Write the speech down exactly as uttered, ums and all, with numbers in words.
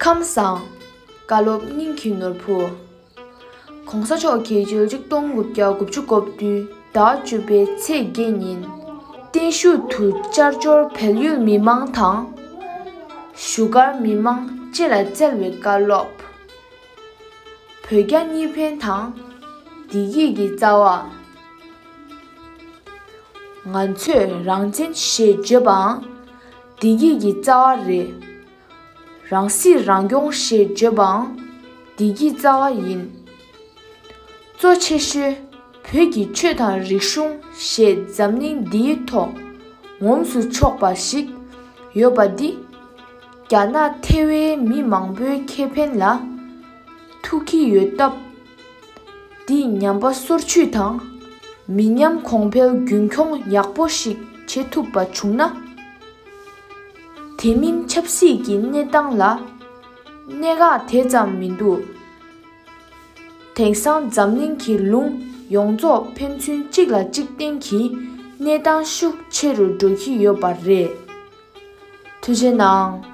ཁམས་བཟང་། བཀའ་སློབ་སྙིང་གི་ནོར་བུ། ༸གོང་ས་མཆོག་གིས་ཆིག་སྟོང་དགུ་བརྒྱ་དགུ་བཅུ་གོ་བདུན་ཟླ་བཅུ་པའི་ཚེས་བརྒྱད་ཉིན་བརྟན་བཞུགས་དུ་བཅར་འབྱོར་བལ་ཡུལ་མི་མང་དང་བཞུགས་སྒར་མི་མང་སྤྱི་ལ་སྩལ་བའི་བཀའ་སློབ། བོད་རྒྱ་གཉིས་ཕན་དང་བདེ་སྐྱིད་ཀྱི་རྩ་བ། ང་ཚོས་རང་བཙན་ཞེས་བརྗོད་པའང་བདེ་སྐྱིད་ཀྱི་རྩ་བ་རེད། རང་སྲིད་རང་སྐྱོང་ཞེས་བརྗོད་པའང་བདེ་སྐྱིད་རྩ་བ་ཡིན། གཙོ་ཆེ་ཤོས་བོད་ཀྱི་ཆོས་དང་རིག་གཞུང་ཞེས་འཛམ་གླིང་འདིའི་ཐོག་ངོམས་སུ་ཆོག་པ་ཞིག་ཡོད་པ་འདི་རྒྱ་ནག་ཐེ་ཝན་མི་མང་པོའི་ཁེ་ཕན་ལ་ཐུག་གི་ཡོད་སྟབས། འདི་ཉམས་པ་སོར་ཆུད་དང་མི་ཉམས་གོང་འཕེལ་རྒྱུན་འཁྱོངས་ཡག་པོ་ཞིག་བྱེད་ཐུབ་པ་བྱུང་ན། དེ་མིན་ཆབ་སྲིད་ཀྱི་གནས་སྟངས་ལ་གནད་འགག་དེ་ཙམ་མི་འདུག་དེང་སང་འཛམ་གླིང་གི་ལུང་ཡོངས་རྫོགས་ཕན་ཚུན་གཅིག་ལ་གཅིག་བརྟེན་གྱི་གནས་སྟངས་ཤུགས་ཆེ་རུ་འགྲོ་གི་ཡོད་པ་རེད། ཐུགས་རྗེ་གནང་།